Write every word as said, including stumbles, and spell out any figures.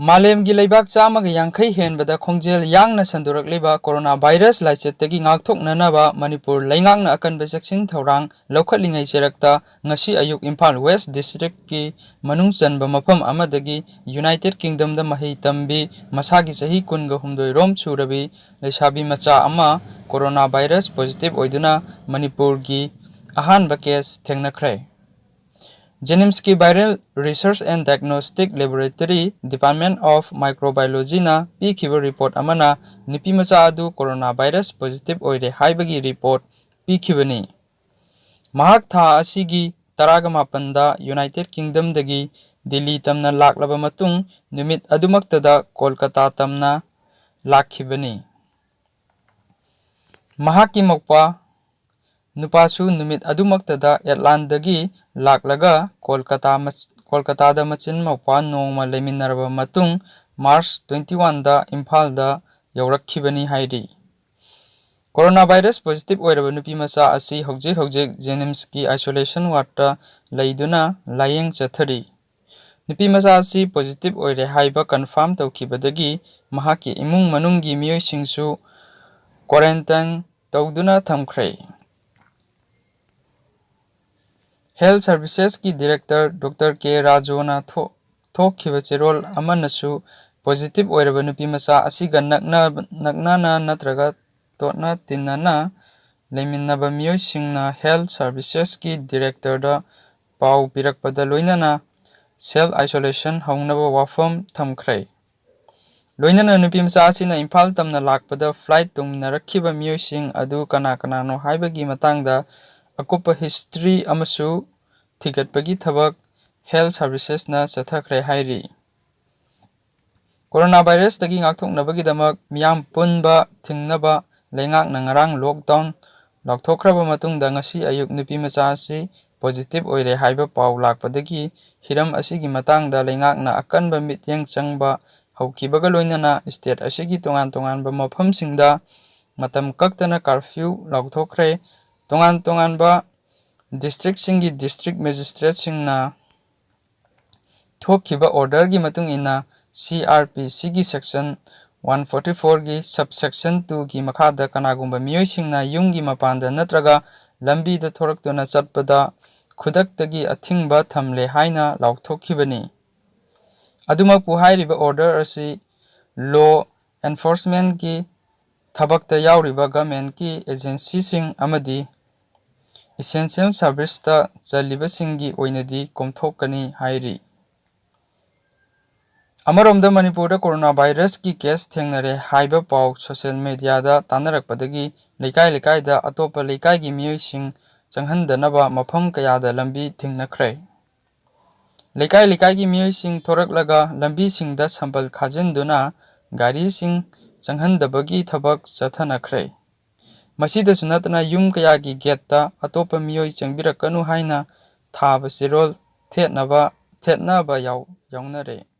ꯃꯥꯂꯦꯝꯒꯤ ꯂꯩꯕꯥꯛ ꯆꯥꯝꯃꯒ ꯌꯥꯡꯈꯩ ꯍꯦꯟꯕꯗ ꯈꯣꯡꯖꯦꯜ ꯌꯥꯡꯅ ꯁꯟꯗꯣꯔꯛꯂꯤꯕ ꯀꯣꯔꯣꯅꯥ ꯚꯥꯏꯔꯁ ꯂꯥꯏꯆꯠꯇꯒꯤ ꯉꯥꯛꯊꯣꯛꯅꯅꯕ ꯃꯅꯤꯄꯨꯔ ꯂꯩꯉꯥꯛꯅ ꯑꯀꯟꯕ ꯆꯦꯛꯁꯤꯟ ꯊꯧꯔꯥꯡ ꯂꯧꯈꯠꯂꯤꯉꯩ ꯆꯩꯔꯛꯇ ꯉꯁꯤ ꯑꯌꯨꯛ ꯏꯝꯐꯥꯜ ꯋꯦꯁ ꯗꯤꯁꯇ꯭ꯔꯤꯛꯀꯤ ꯃꯅꯨꯡ ꯆꯟꯕ ꯃꯐꯝ ꯑꯃꯗꯒꯤ ꯌꯨꯅꯥꯏꯇꯦꯗ ꯀꯤꯡꯗꯝꯗ ꯃꯍꯩ ꯇꯝꯕꯤ ꯃꯁꯥꯒꯤ ꯆꯍꯤ ꯀꯨꯟꯒ ꯍꯨꯝꯗꯣꯏ ꯔꯣꯝ ꯁꯨꯔꯕꯤ ꯂꯩꯁꯥꯕꯤ ꯃꯆꯥ ꯑꯃ ꯀꯣꯔꯣꯅꯥ ꯚꯥꯏꯔꯁ ꯄꯣꯖꯤꯇꯤꯚ ꯑꯣꯏꯗꯨꯅ ꯃꯅꯤꯄꯨꯔꯒꯤ ꯑꯍꯥꯟꯕ ꯀꯦꯁ ꯊꯦꯡꯅꯈ꯭ꯔꯦ꯫ ꯖꯦꯅꯤꯝꯁꯀꯤ Viral Research and Diagnostic Laboratory, Department of Microbiologyꯅ ꯄꯤꯈꯤꯕ ꯔꯤꯄꯣꯔꯠ ꯑꯃꯅ ꯅꯨꯄꯤ ꯃꯆꯥ ꯑꯗꯨ ꯀꯣꯔꯣꯅꯥ ꯚꯥꯏꯔꯁ ꯄꯣꯖꯤꯇꯤꯚ ꯑꯣꯏꯔꯦ ꯍꯥꯏꯕꯒꯤ ꯔꯤꯄꯣꯔꯠ ꯄꯤꯈꯤꯕꯅꯤ꯫ ꯃꯍꯥꯛ ꯊꯥ ꯑꯁꯤꯒꯤ ꯇꯔꯥꯒ ꯃꯥꯄꯟꯗ ꯌꯨꯅꯥꯏꯇꯦꯗ ꯀꯤꯡꯗꯝꯗꯒꯤ ꯗꯤꯜꯂꯤ ꯇꯝꯅ ꯂꯥꯛꯂꯕ ꯃꯇꯨꯡ ꯅꯨꯃꯤꯠ ꯑꯗꯨꯃꯛꯇꯗ ꯀꯣꯜꯀꯇꯥ ꯇꯝꯅ ꯂꯥꯛꯈꯤꯕꯅꯤ꯫ ꯃꯍꯥꯛꯀꯤ ꯃꯧꯄ꯭ꯋꯥ ꯅꯨꯄꯥꯁꯨ ꯅꯨꯃꯤꯠ ꯑꯗꯨꯃꯛꯇꯗ ꯑꯦꯠꯂꯥꯟꯗꯒꯤ ꯂꯥꯛꯂꯒ ꯀꯣꯜꯀꯇꯥ ꯃꯆ-, ꯀꯣꯜꯀꯇꯥꯗ ꯃꯆꯤꯟ ꯃꯧꯄ꯭ꯋꯥ ꯅꯣꯡꯃ ꯂꯩꯃꯤꯟꯅꯔꯕ ꯃꯇꯨꯡ ꯃꯥꯔꯆ ꯇ꯭ꯋꯦꯟꯇꯤ ꯋꯥꯟꯗ ꯏꯝꯐꯥꯜꯗ ꯌꯧꯔꯛꯈꯤꯕꯅꯤ ꯍꯥꯏꯔꯤ꯫ ꯀꯣꯔꯣꯅꯥ ꯚꯥꯏꯔꯁ ꯄꯣꯖꯤꯇꯤꯚ ꯑꯣꯏꯔꯕ ꯅꯨꯄꯤ ꯃꯆꯥ ꯑꯁꯤ ꯍꯧꯖꯤꯛ ꯍꯧꯖꯤꯛ ꯖꯦꯅꯤꯝꯁꯀꯤ ꯑꯥꯏꯁꯣꯂꯦꯁꯟ ꯋꯥꯔꯗꯇ ꯂꯩꯗꯨꯅ ꯂꯥꯌꯦꯡ ꯆꯠꯊꯔꯤ꯫ ꯅꯨꯄꯤ ꯃꯆꯥ ꯑꯁꯤ ꯄꯣꯖꯤꯇꯤꯚ ꯑꯣꯏꯔꯦ ꯍꯥꯏꯕ ꯀꯟꯐꯥꯔꯝ ꯇꯧꯈꯤꯕꯗꯒꯤ ꯃꯍꯥꯛꯀꯤ ꯏꯃꯨꯡ ꯃꯅꯨꯡꯒꯤ ꯃꯤꯑꯣꯏꯁꯤꯡꯁꯨ ꯀ꯭ꯋꯥꯔꯦꯟꯇꯥꯏꯟ ꯇꯧꯗꯨꯅ ꯊꯝꯈ꯭ꯔꯦ꯫ ꯍꯦꯜꯊ ꯁꯔꯚꯤꯁꯦꯁꯀꯤ ꯗꯤꯔꯦꯛꯇꯔ ꯗꯣꯛꯇꯔ ꯀꯦ ꯔꯥꯖꯨꯅ ꯊꯣꯛ-, ꯊꯣꯛꯈꯤꯕ ꯆꯦꯔꯣꯜ ꯑꯃꯅꯁꯨ ꯄꯣꯖꯤꯇꯤꯚ ꯑꯣꯏꯔꯕ ꯅꯨꯄꯤ ꯃꯆꯥ ꯑꯁꯤꯒ ꯅꯛꯅ-, ꯅꯛꯅꯅ ꯅꯠꯇ꯭ꯔꯒ ꯇꯣꯠꯅ ꯇꯤꯟꯅꯅ ꯂꯩꯃꯤꯟꯅꯕ ꯃꯤꯑꯣꯏꯁꯤꯡꯅ ꯍꯦꯜꯊ ꯁꯔꯚꯤꯁꯦꯁꯀꯤ ꯗꯤꯔꯦꯛꯇꯔꯗ ꯄꯥꯎ ꯄꯤꯔꯛꯄꯗ ꯂꯣꯏꯅꯅ ꯁꯦꯜꯐ ꯑꯥꯏꯁꯣꯂꯦꯁꯟ ꯍꯧꯅꯕ ꯋꯥꯐꯝ ꯊꯝꯈ꯭ꯔꯦ꯫ ꯂꯣꯏꯅꯅ ꯅꯨꯄꯤ ꯃꯆꯥ ꯑꯁꯤꯅ ꯏꯝꯐꯥꯜ ꯇꯝꯅ ꯂꯥꯛꯄꯗ ꯐ꯭ꯂꯥꯏꯠ ꯇꯣꯡꯃꯤꯟꯅꯔꯛꯈꯤꯕ ꯃꯤꯑꯣꯏꯁꯤꯡ ꯑꯗꯨ ꯀꯅꯥ ꯀꯅꯥꯅꯣ ꯍꯥꯏꯕꯒꯤ ꯃꯇꯥꯡꯗ ꯑꯀꯨꯞꯄ ꯍꯤꯁꯇ꯭ꯔꯤ ꯑꯃꯁꯨ ꯊꯤꯒꯠꯄꯒꯤ ꯊꯕꯛ ꯍꯦꯜꯊ ꯁꯔꯚꯤꯁꯦꯁꯅ ꯆꯠꯊꯈ꯭ꯔꯦ ꯍꯥꯏꯔꯤ꯫ ꯀꯣꯔꯣꯅꯥ ꯚꯥꯏꯔꯁꯇꯒꯤ ꯉꯥꯛꯊꯣꯛꯅꯕꯒꯤꯗꯃꯛ ꯃꯤꯌꯥꯝ ꯄꯨꯟꯕ ꯊꯤꯡꯅꯕ ꯂꯩꯉꯥꯛꯅ ꯉꯔꯥꯡ ꯂꯣꯛꯗꯥꯎꯟ ꯂꯥꯎꯊꯣꯛꯈ꯭ꯔꯕ ꯃꯇꯨꯡꯗ ꯉꯁꯤ ꯑꯌꯨꯛ ꯅꯨꯄꯤ ꯃꯆꯥ ꯑꯁꯤ ꯄꯣꯖꯤꯇꯤꯚ ꯑꯣꯏꯔꯦ ꯍꯥꯏꯕ ꯄꯥꯎ ꯂꯥꯛꯄꯗꯒꯤ ꯍꯤꯔꯝ ꯑꯁꯤꯒꯤ ꯃꯇꯥꯡꯗ ꯂꯩꯉꯥꯛꯅ ꯑꯀꯟꯕ ꯃꯤꯠꯌꯦꯡ ꯆꯪꯕ ꯍꯧꯈꯤꯕꯒ ꯂꯣꯏꯅꯅ ꯁ꯭ꯇꯦꯠ ꯑꯁꯤꯒꯤ ꯇꯣꯉꯥꯟ ꯇꯣꯉꯥꯟꯕ ꯃꯐꯝꯁꯤꯡꯗ ꯃꯇꯝ ꯀꯛꯇꯅ ꯀꯥꯔꯐ꯭ꯌꯨ ꯂꯥꯎꯊꯣꯛꯈ꯭ꯔꯦ꯫ ꯇꯣꯉꯥꯟ ꯇꯣꯉꯥꯟꯕ ꯗꯤꯁꯇ꯭ꯔꯤꯛꯁꯤꯡꯒꯤ ꯗꯤꯁꯇ꯭ꯔꯤꯛ ꯃꯦꯖꯤꯁꯇ꯭ꯔꯦꯠꯁꯤꯡꯅ ꯊꯣꯛꯈꯤꯕ orderꯒꯤ ꯃꯇꯨꯡ ꯏꯟꯅ, CrPCꯒꯤ section one forty fourꯒꯤ subsection twoꯒꯤ ꯃꯈꯥꯗ ꯀꯅꯥꯒꯨꯝꯕ ꯃꯤꯑꯣꯏꯁꯤꯡꯅ ꯌꯨꯝꯒꯤ ꯃꯄꯥꯟꯗ ꯅꯠꯇ꯭ꯔꯒ ꯂꯝꯕꯤꯗ ꯊꯣꯔꯛꯇꯨꯅ ꯆꯠꯄꯗ ꯈꯨꯗꯛꯇꯒꯤ ꯑꯊꯤꯡꯕ ꯊꯝꯂꯦ ꯍꯥꯏꯅ ꯂꯥꯎꯊꯣꯛꯈꯤꯕꯅꯤ꯫ ꯑꯗꯨꯃꯛꯄꯨ, ꯍꯥꯏꯔꯤꯕ order ꯑꯁꯤ law enforcementꯀꯤ ꯊꯕꯛꯇ ꯌꯥꯎꯔꯤꯕ governmentꯀꯤ agencyꯁꯤꯡ ꯑꯃꯗꯤ essential serviceꯇ ꯆꯜꯂꯤꯕꯁꯤꯡꯒꯤ ꯑꯣꯏꯅꯗꯤ ꯀꯣꯝꯊꯣꯛꯀꯅꯤ ꯍꯥꯏꯔꯤ꯫ ꯑꯃꯔꯣꯝꯗ, ꯃꯅꯤꯄꯨꯔꯗ coronavirusꯀꯤ case ꯊꯦꯡꯅꯔꯦ ꯍꯥꯏꯕ ꯄꯥꯎ social mediaꯗ ꯇꯥꯟꯅꯔꯛꯄꯗꯒꯤ ꯂꯩꯀꯥꯏ ꯂꯩꯀꯥꯏꯗ ꯑꯇꯣꯞꯄ ꯂꯩꯀꯥꯏꯒꯤ ꯃꯤꯑꯣꯏꯁꯤꯡ ꯆꯪꯍꯟꯗꯅꯕ ꯃꯐꯝ ꯀꯌꯥꯗ ꯂꯝꯕꯤ ꯊꯤꯡꯅꯈ꯭ꯔꯦ꯫ ꯂꯩꯀꯥꯏ ꯂꯩꯀꯥꯏꯒꯤ ꯃꯤꯑꯣꯏꯁꯤꯡ ꯊꯣꯔꯛꯂꯒ ꯂꯝꯕꯤꯁꯤꯡꯗ ꯁꯝꯕꯜ ꯈꯥꯖꯤꯟꯗꯨꯅ ꯒꯥꯔꯤꯁꯤꯡ ꯆꯪꯍꯟꯗꯕꯒꯤ ꯊꯕꯛ ꯆꯠꯊꯅꯈ꯭ꯔꯦ꯫ ꯃꯁꯤꯗꯁꯨ ꯅꯠꯇꯅ, ꯌꯨꯝ ꯀꯌꯥꯒꯤ gateꯇ ꯑꯇꯣꯞꯄ ꯃꯤꯑꯣꯏ ꯆꯪꯕꯤꯔꯛꯀꯅꯨ ꯍꯥꯏꯅ ꯊꯥꯕ ꯆꯦꯔꯣꯜ ꯊꯦꯠꯅꯕ, ꯊꯦꯠꯅꯕ ꯌꯥꯎ-, ꯌꯥꯎꯅꯔꯦ꯫